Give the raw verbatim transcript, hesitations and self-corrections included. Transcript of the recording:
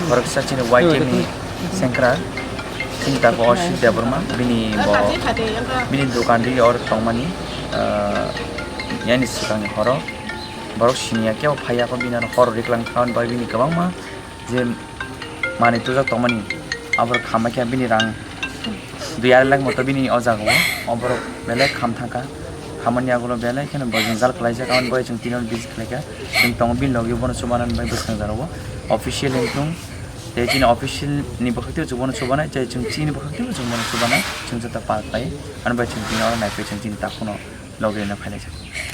Khoroksa chini Y T M ni sengkrak, chini tako Oshit Debbarma, bini bo, bini dokan ri or tongmani, ah, yani swkangni horo. Borok siniya kebo phaiya ko, bini ano hor riklang thangmani bai bini kwbangma je manwi tujak tongmani, aborok khambai khe bini rang dui arai lakh moto bini o jaga o, o borok belai kham thangkha, khamani yagulo belai kheno bo jwngjal khlaijak, aboni bagwi chwng tini hor visit khlaikha, chwng tongo bini logi bono chubanani bagwi bwskango jora o official wngthung, tei chini official ni bwkhak tei chwng bono chubanai, tei chwng chini bwkhak tei chwng bono chubanai, chwng joto pal khlai, aboni bagwi chwng tini oro naiphai chwng chini takhukno logi rwna phailaijak.